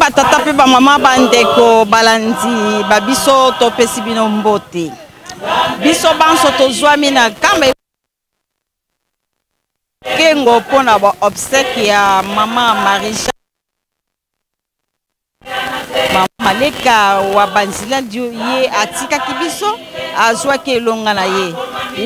Batata mpe bamama, bandeko balandi ba biso, topesi bino mbote. Biso banso tozwami na Nkamba Kengo mpo na ba obsèques ya mama Marie Mama Maleka wa Banzila Dio. Ye atikaki biso, azwaki elonga na ye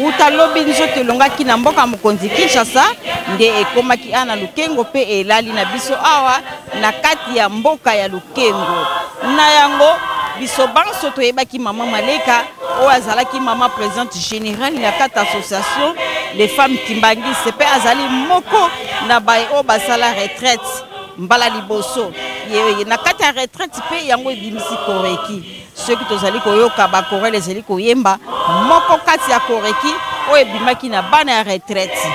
wuta lobi. Nzoto elongaki na mboka mokonzi Kinshasa, nde ekomaki awa na Lukengo mpe elali na biso awa na kati ya mboka ya Lukengo. Na yango, biso banso toyebaki mama Maleka oyo azalaki mama présidente générale na kati Association les femmes kimbanguistes, mpe azali moko na baye oyo basala retraite mbala liboso. Ye na kati ya retraite mpe yango ebimisi koreki. Soki tozali koyoka bachorale ezali koyemba moko kati ya koreki oyo ebimaki na bana ya retraite.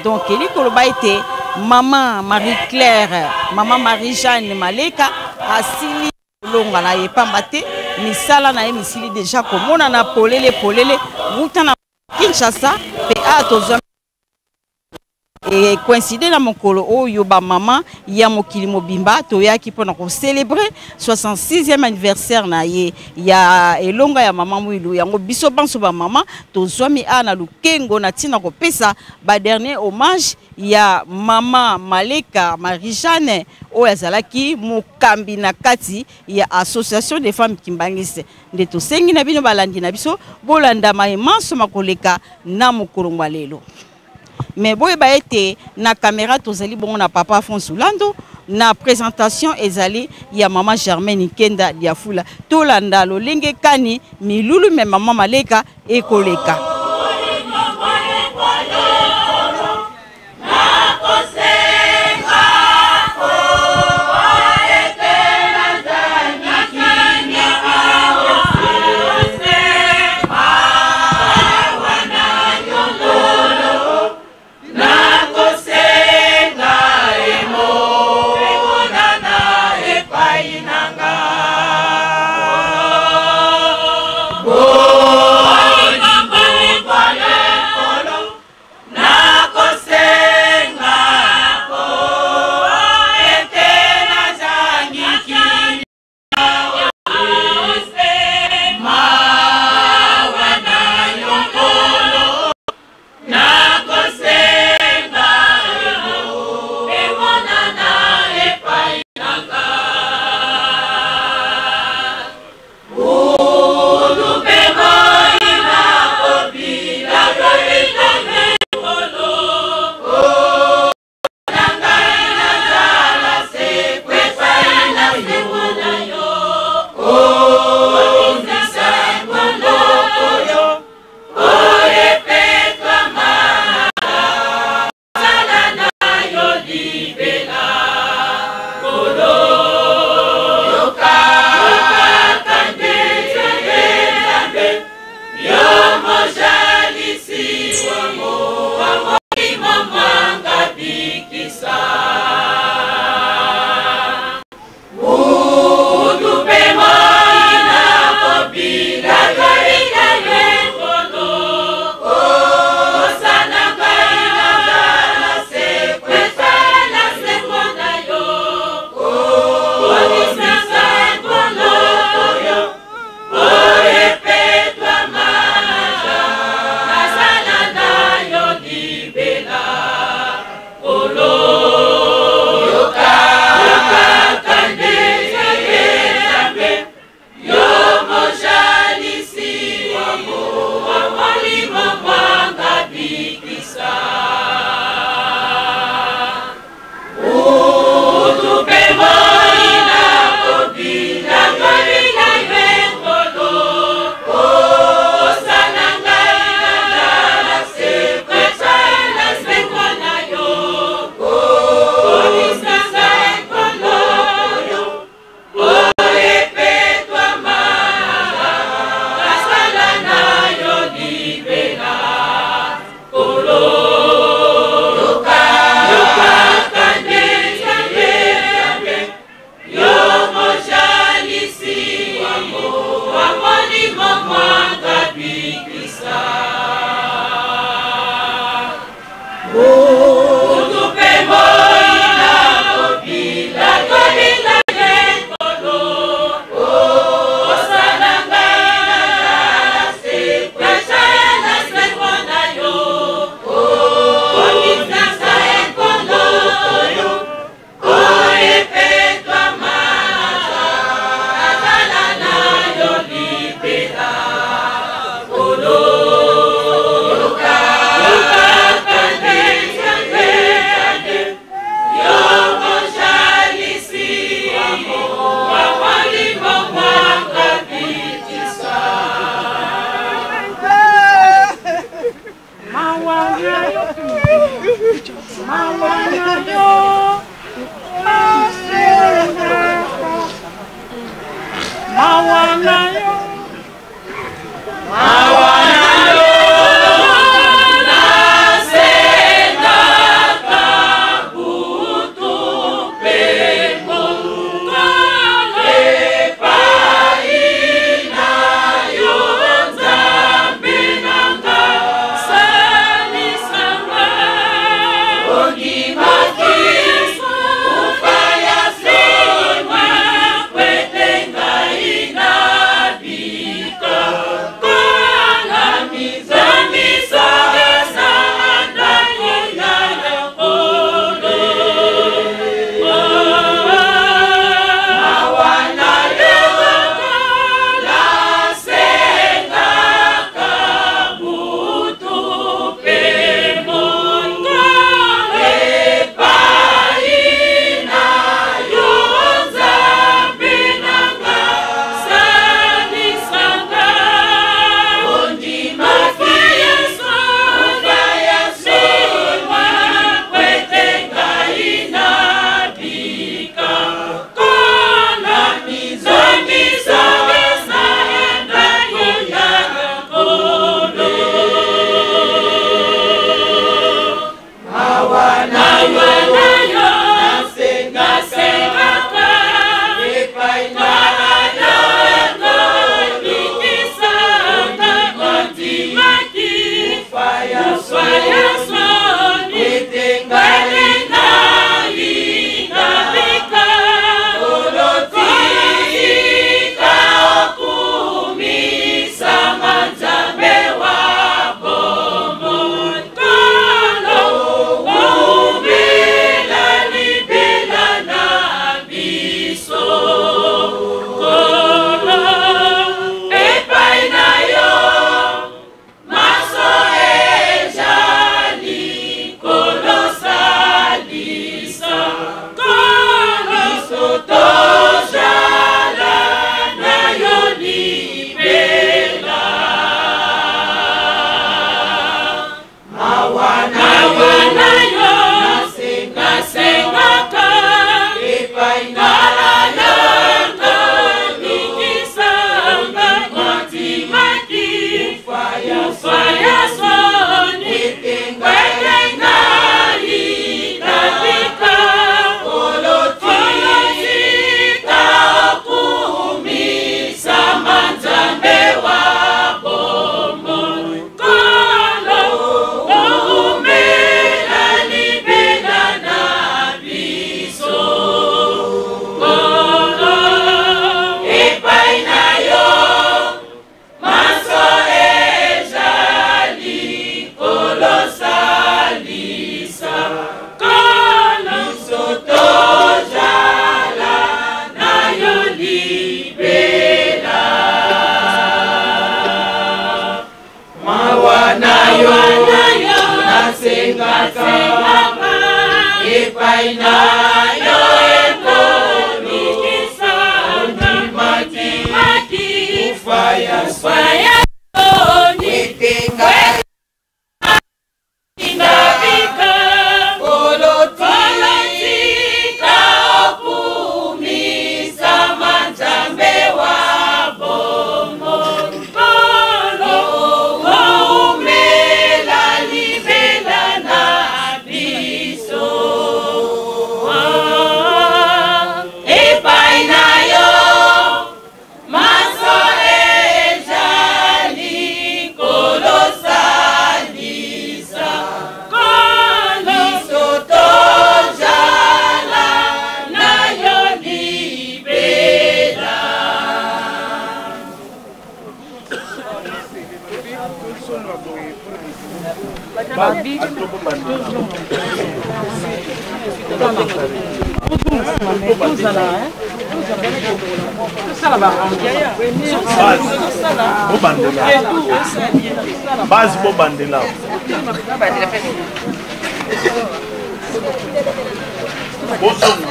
Donc eli koloba ete mama Marie Claire, mama Marie Jeanne Maleka asili kolonga na ye, pamba te misala na ye misili déjà komonana polele polele wuta na Kinshasa. Mpe awa tozwa ecoïncider na mokolo oyo bamama ya mokili mobimba toyaki mpona kocélébrer 66e anniversaire na ye ya elonga ya mama Mwilu. Yango biso banso bamama tozwami awa na Lukengo na ntina kopesa badernier hommage ya mama Maleka Marie-Jeanne oyo azalaki mokambi na kati ya Association des femmes kimbanguistes. Nde tosengi na bino balandi na biso bolanda maye manso makoleka na mokolo mwa lelo. Mais boyeba ete na caméra tozali bongo na papa Afonso Lando, na présentation ezali ya mama Germaine Nkenda Diafula. Tolanda lolenge kani milulu me mama Maleka ekoleka. Nakosenga emo emonana epai na nga. Mawa na yo nasengaka, mawa na yo, mawa na yo nasengaka butu mpe mokolo epai na yo Nzambe na nga, salisa nga ondimaki kufa ya soni pwete ngai nabika. Kola mizamisongisa ndako ya Nkolo. Mawa na yo nasengaka butu mpe mokolo epai na yo Nzambe na nga, salisa nga ondimaki kufa ya soni pwete ngai nabika. Kola mizamisongisa ndako ya Nkolo. Mawa na yo nasengaka epai na yo bikisaka, ondimaki kufa ya soni ete ngai nabika. Kolotika okumisama Nzambe wa bomoi. Nkolo umela libela na biso. Nkolo epai na yo maso ezali kolosalisa, Nkolo biso tozala na yo libela. Mawa na yo nasengaka epai na yo bikisanga, ondimaki kufa ya soni ete ngai nabika. Kolotika okumisama Nzambe wa bomoi. Nkolo umela libela na biso. Nkolo epai na yo maso ezali kolosalisa, Nkolo biso tozala na yo libela. Mawa na yo nasengaka epai na yo Ekolo, ondimaki kufa ya soni ete ngai nabika. Kolotika okumisama Nzambe wa bomoi. Nkolo umela libela na biso. Epai na yo maso ezali kolosalisa, Nkolo biso tozala na yo libela. Bobandela base, bobandela. Bozonga.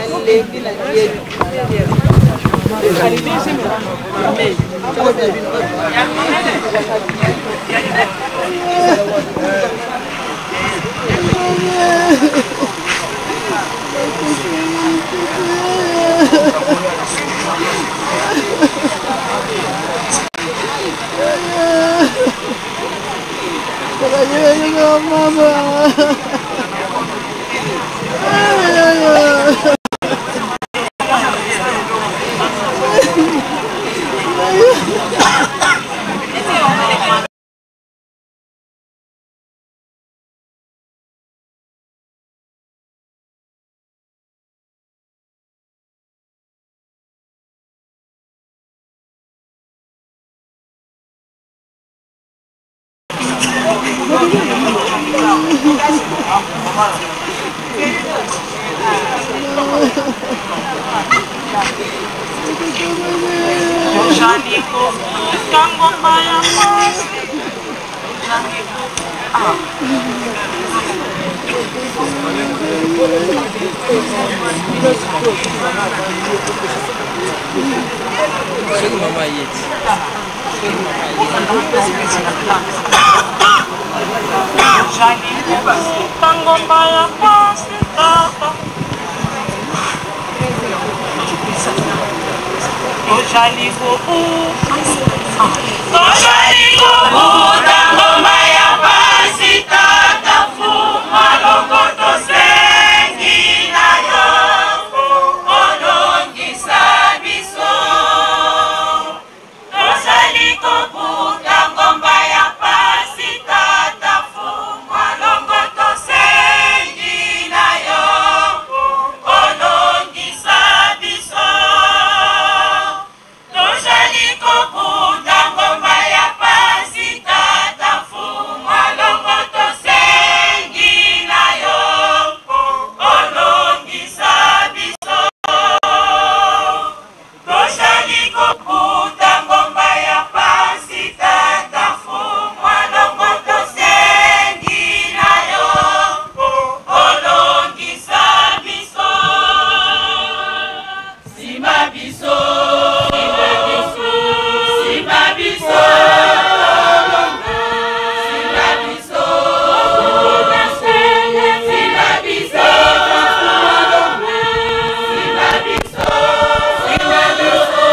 Soki mama aye ti. Tozali kobuta ngomba ya pasi, tata fuma longo, tosengi na yo olongisa biso. Tozali kobuta ngomba ya pasi, tata fuma longo, tosengi na yo olongisa biso. Tozali kobuta ngomba ya pasi, tata fuma longo, tosengi na yo olongisa biso. Tozali kobuta ngomba ya pasi, tata fuma longo, tosengi na yo olongisa biso. Simba biso, simba biso, simba biso, simba biso, simba biso, simba biso, simba biso,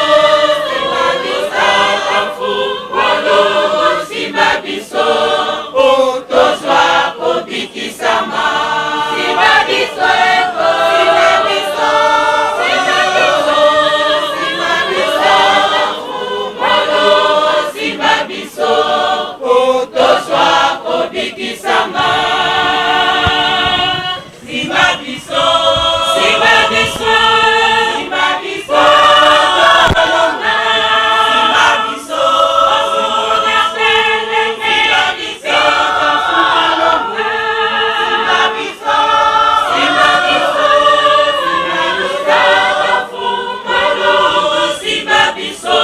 simba biso, tozwa kobikisama. Simba biso, simba biso, simba biso, simba biso, simba biso, tozwa kobikisama. Simba biso, simba biso, simba biso, simba biso, simba biso, simba biso, simba biso, simba biso,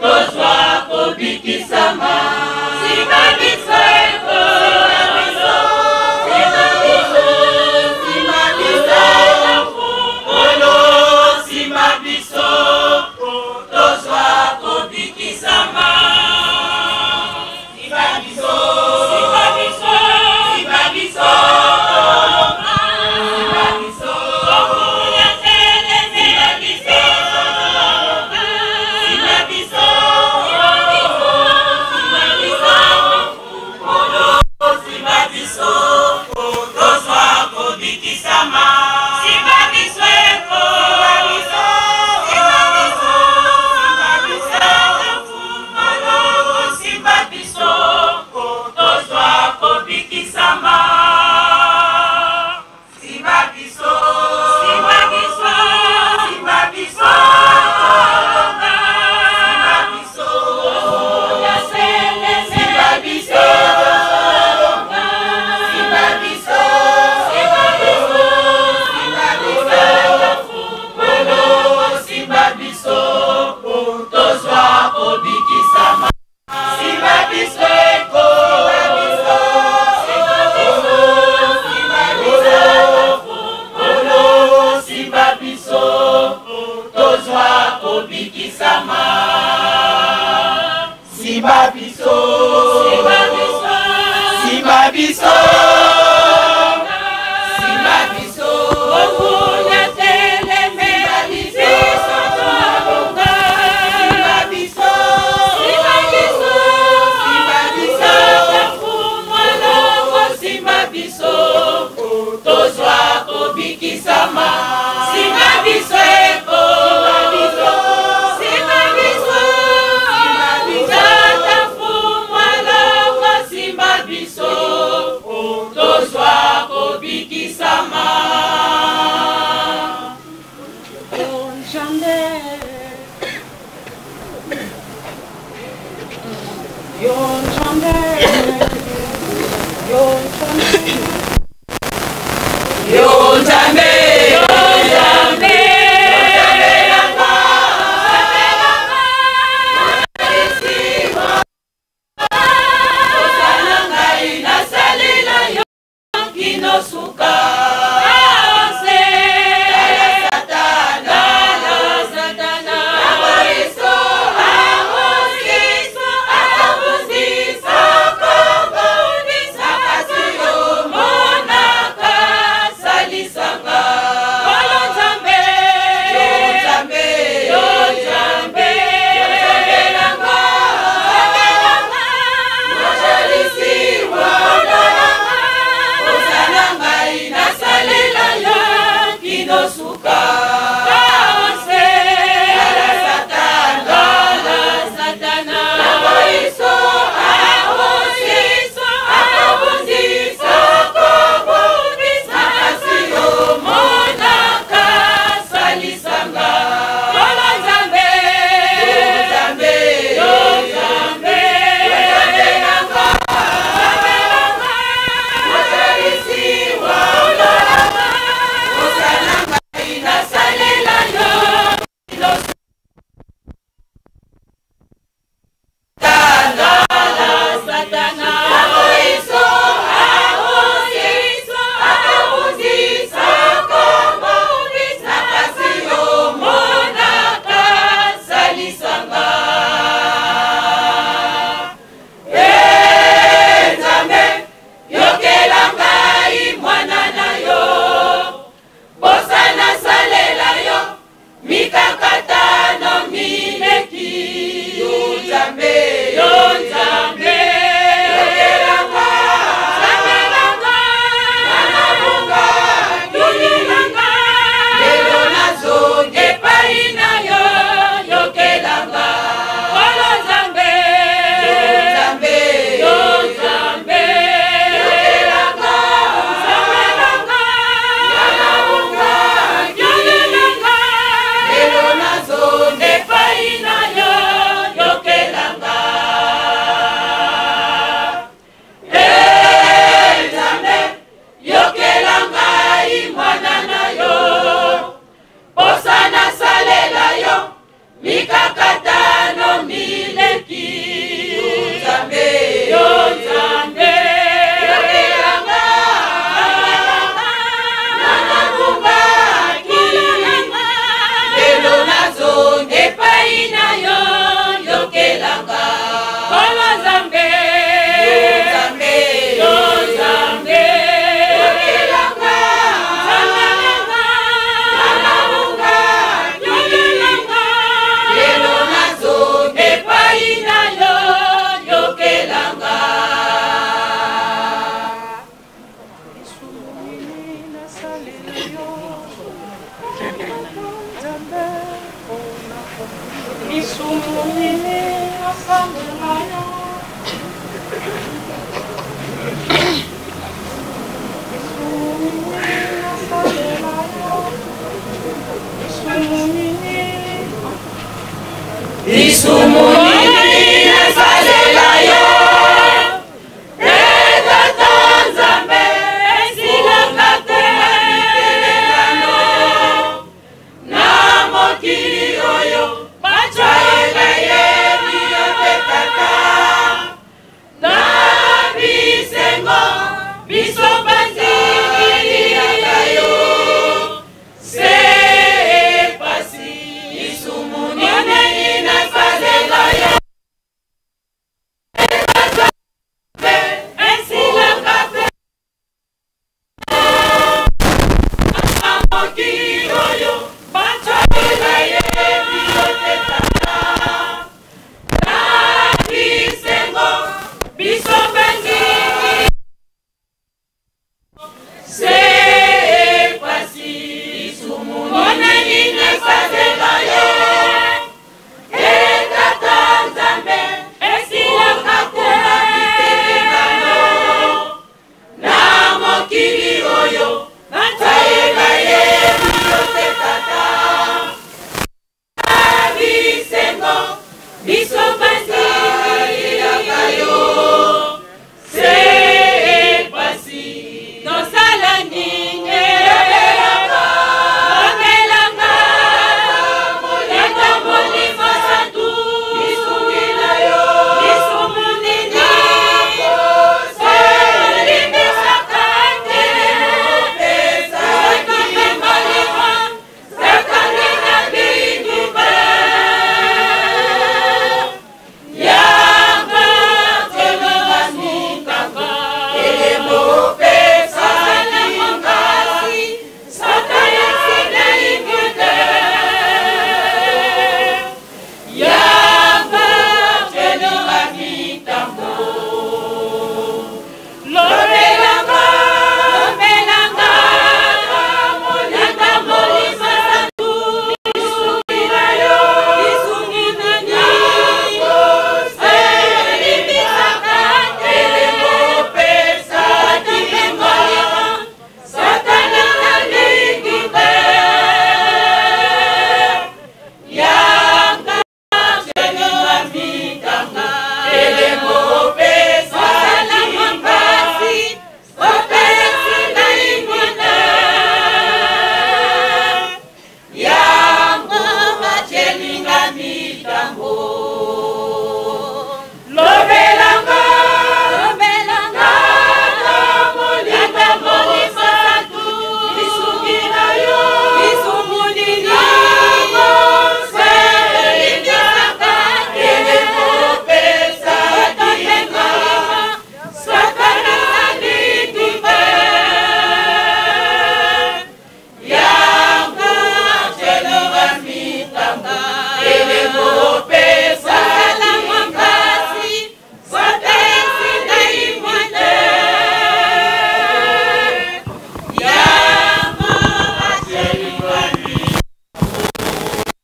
tozwa kobikisama. Simba biso, simba biso, simba biso, simba biso, simba biso, tozwa kobikisama. Simba biso, simba biso, simba biso, simba biso, simba biso, simba biso, simba biso, simba biso, tozwa kobikisama. Simba biso, simba biso, simba biso, simba biso, simba biso, tozwa kobikisama. Simba biso, simba biso, simba biso, simba biso, simba biso, simba biso, simba biso, simba biso, simba biso, tozwa kobikisama. Simba biso, simba biso, simba biso, simba biso, simba biso, tozwa kobikisama. Simba biso, simba biso, simba biso, simba biso, simba biso, simba biso, simba biso, simba biso, tozwa kobikisama. Simba biso, simba biso, simba biso, simba biso, simba biso, tozwa kobikisama. Yo Nzambe, kino suka. Se pasi, isumu nini nasalela.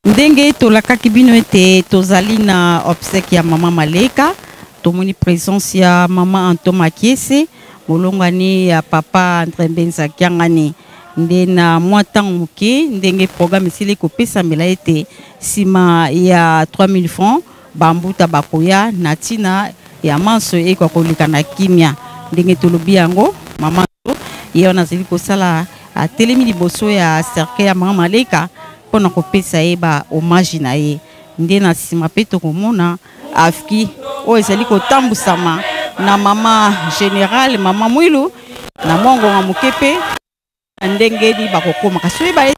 Ndenge tolakaki bino ete tozali na obsèque ya mama Maleka, tomoni présence ya mama Anto Makiese, molongani ya papa Andre Mbenza Kiangani. Nde na mwa ntango moke ndenge programme esili kopesamela ete nsima ya 3000 francs bambuta bakoya na ntina ya manso ekoka koleka na kimia. Ndenge tolobi yango, mama ye wana azali kosala, atelemi liboso ya cercueil ya mama Maleka mpo na kopesa ye ba hommage na ye. Nde na nsima mpe tokomona afki oyo ezali kotambusama na mama général mama Mwilu na mwa ngonga moke mpe na ndenge nini bakokoma. Kasi oyeba ete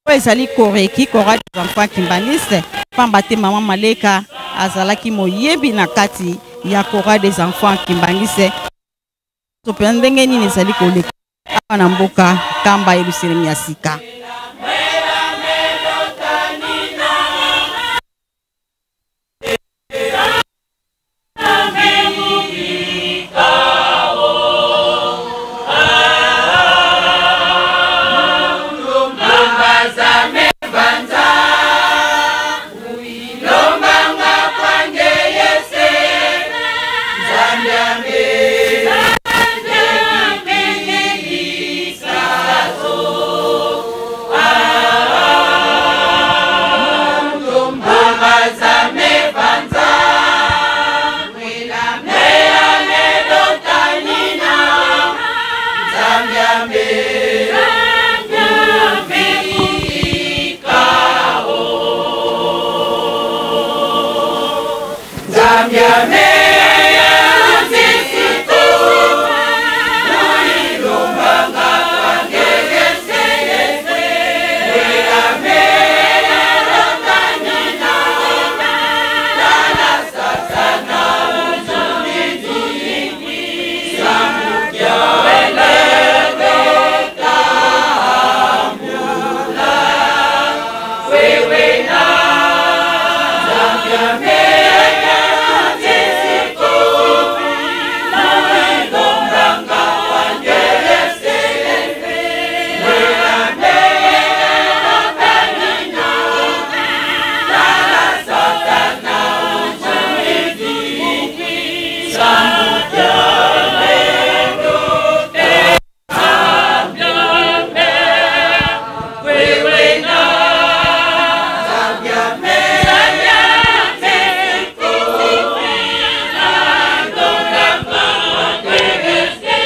oyo ezali koreki chorale des enfants kimbanguistes, pamba te mama Maleka azalaki moyebi na kati ya chorale des enfants kimbanguistes. Mpenza ndenge nini ezali koleka awa na mboka Kamba Yelusalemi ya sika.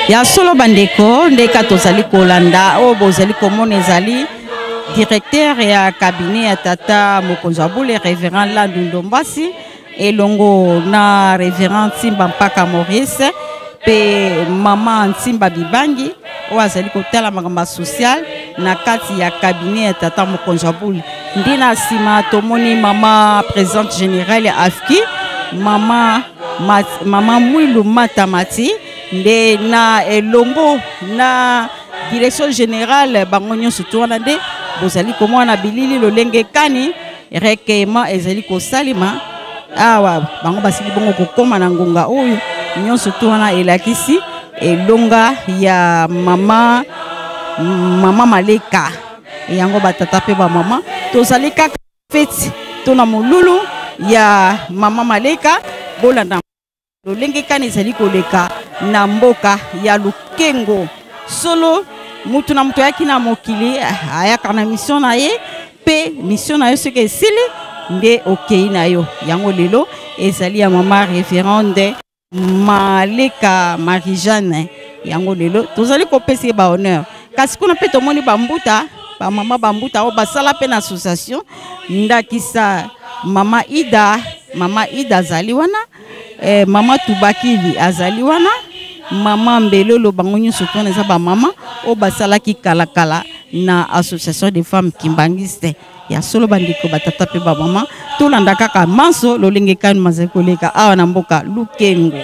Ya solo bandeko, ndeka tozali kolanda oyo bozali komona ezali directeur ya cabinet ya tata mokonzi wa bule révérend Landu Ndombasi elongo na révérend Nsimba Mpaka Maurice pe mama Nsimba Bibangi oyo azali kotala makambo ya social na kati ya cabinet ya tata mokonzi wa bule. Ndi na nsima tomoni mama présidente générale ya AFKI, mama Mwilu Matamati, nde na elongo na direction générale bango nyonso to wana nde bozali komona bilili lolenge kani recueillement ezali kosalema awa. Bango basili bongo kokóma na ngonga oyo nyonso to wana elakisi elonga ya mama Maleka. Yango batata mpe bamama, tozali kaka feti to na molulu ya mama Maleka. Bolanda lolenge kani ezali koleka na mboka ya Lukengo. Solo mutu na mutu ayaki na mokili ayaka na mission na ye, mpe mission na yo soki esili nde okei na yo. Yango lelo ezali ya mama révérende Maleka Marie-Jeanne, yango lelo tozali kopesa ye ba honneur. Kasi kuna mpe tomoni bambuta, bamama bambuta oyo basala mpe na association, ndakisa mama Ida. Mama Ida azali wana, mama Tubakili azali wana, mama Mbelolo, bango nyonso twana eza bamama oyo basalaki kalakala na association des femmes kimbanguistes. Ya solo bandeko batata mpe bamama, tolanda kaka manso lolenge kani mazali koleka awa na mboka Lukengo.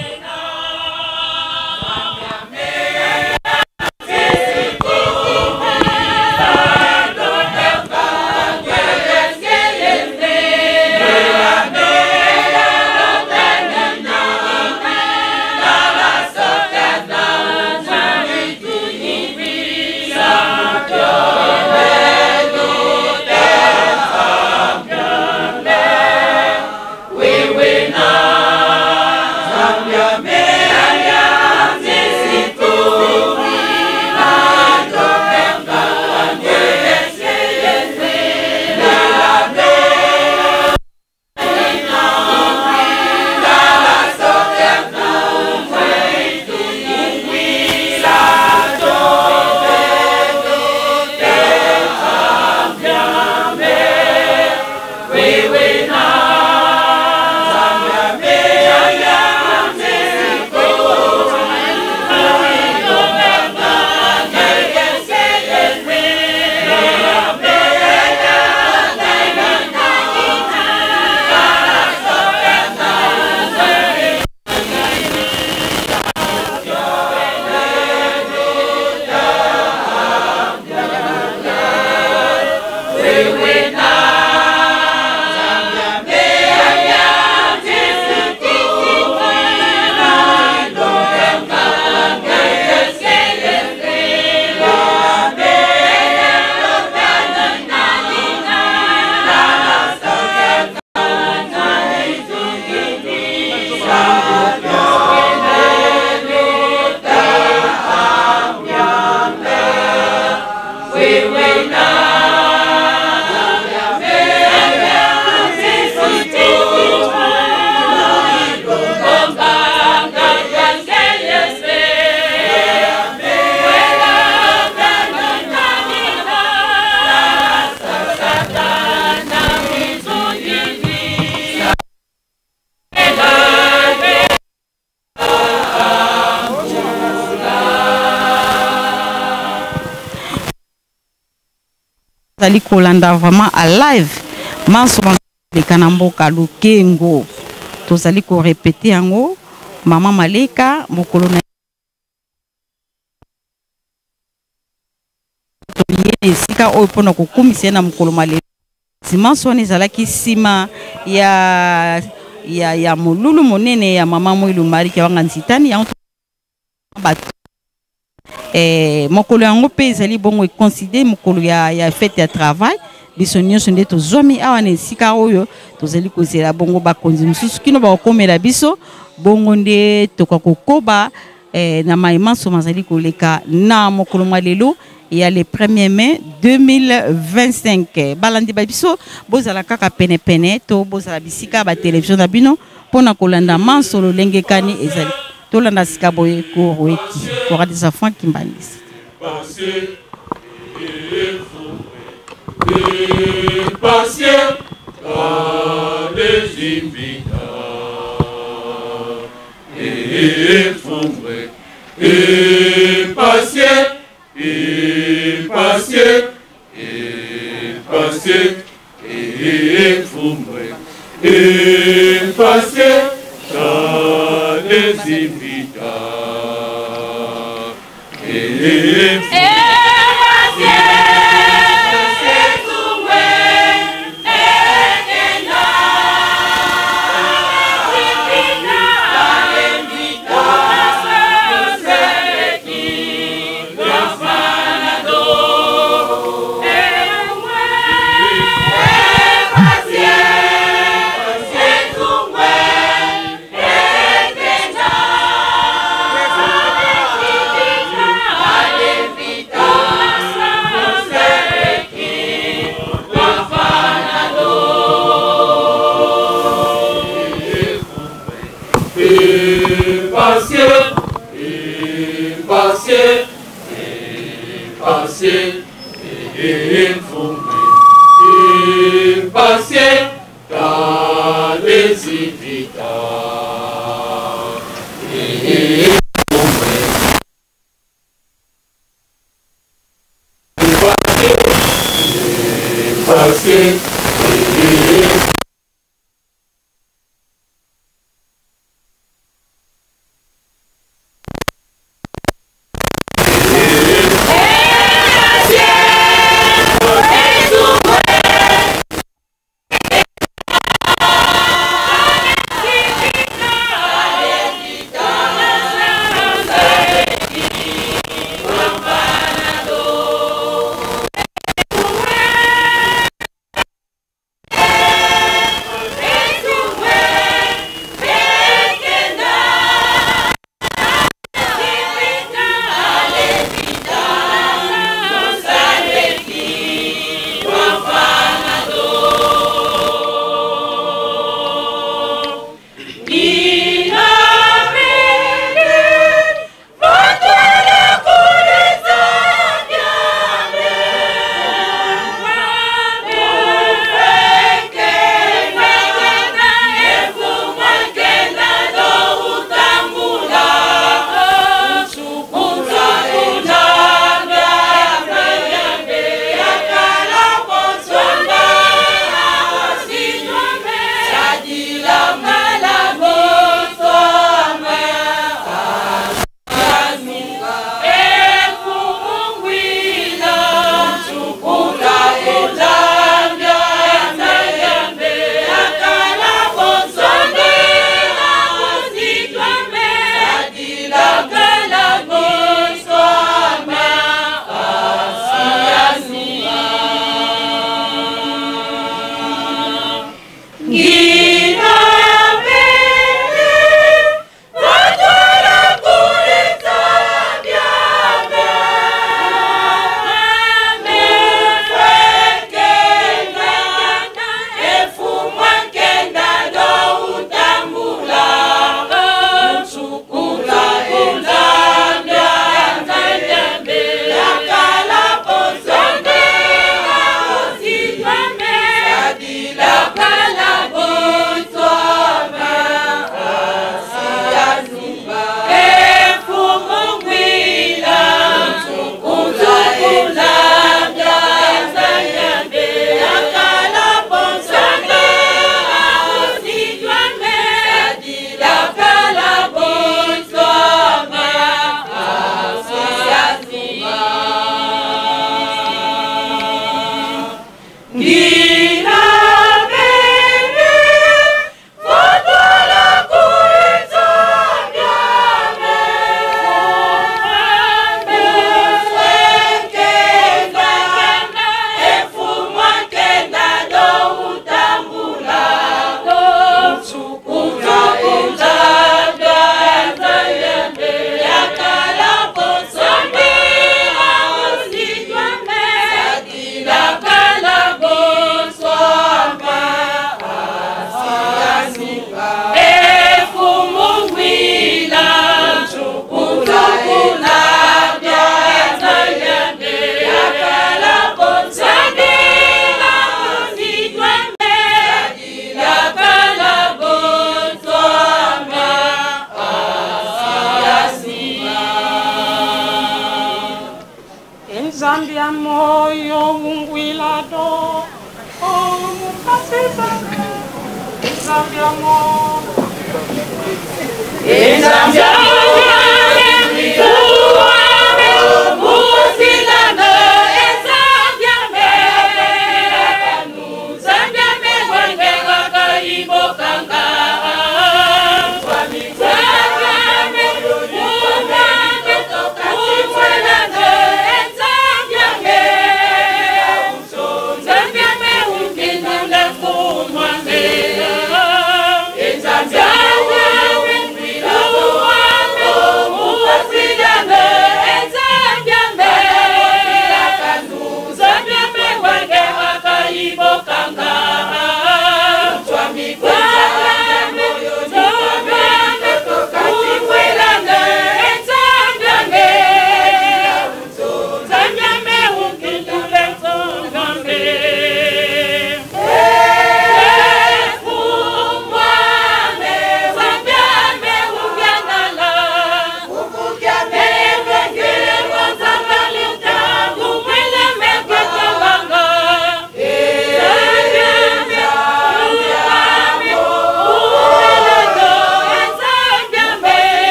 Tozali kolanda vraiment à live manso leka na mboka Lukengo. Tozali ko répéter yango mama Maleka mokolo na toye na esika oyo mpo na kokumisa ye na mokolo mwa lelo. Dimanche wana ezalaki nsima ya, ya, ya molulu monene ya mama Mwilu Marie Kiawanga Nzitani yango bato eh, mokolo yango mpe ezali bongo econsidere mokolo ya, ya fete ya travail biso nyonso nde tozwami awa na esika oyo tozali kozela bongo bakonzi mosusu kino bakokomela biso bongo nde toka kokoba eh, na mai manso mazali koleka na mokolo mwa lelo ya le 1er mai 2025 balandi ba biso bozala kaka penepene to bozala bisika ba televizio na bino mpo na kolanda manso lolenge kani ezali tolanda sika boye korweki kora des enfants kimbanguiste. moyo ungwilado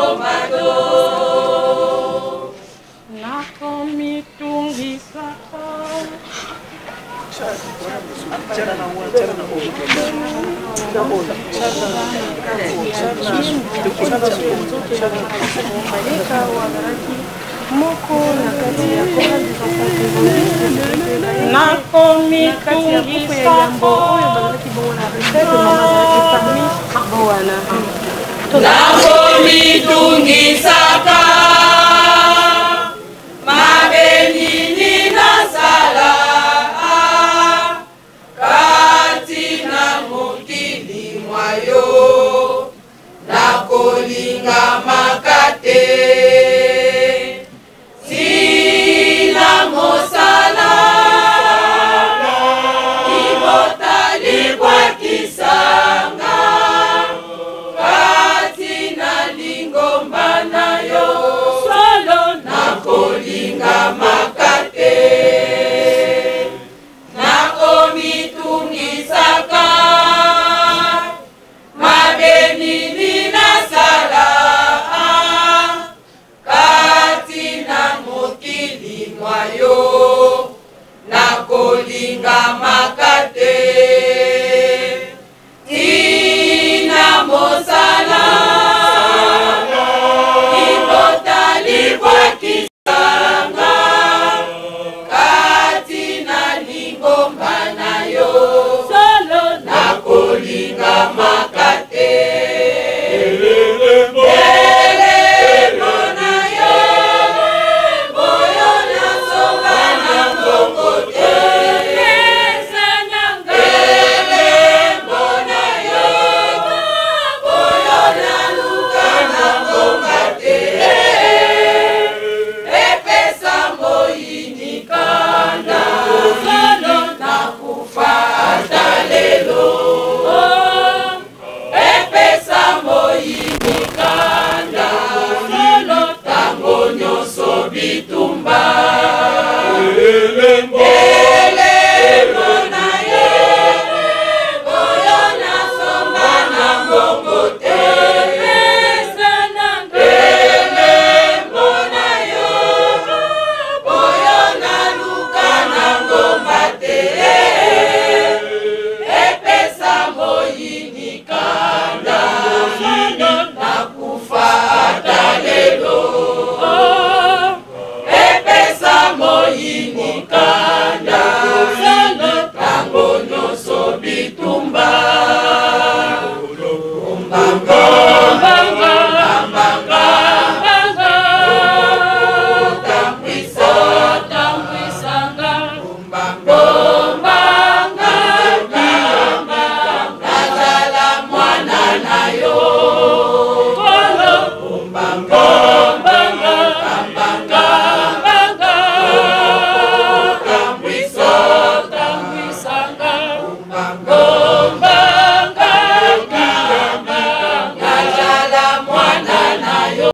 Komado. Nakomitungisaka. Moko na kati ya chorale des enfants évangélistes na kati ya groupe ya yambo oyo bazalaki bongo na retraite, mama azalaki parmi bango wana.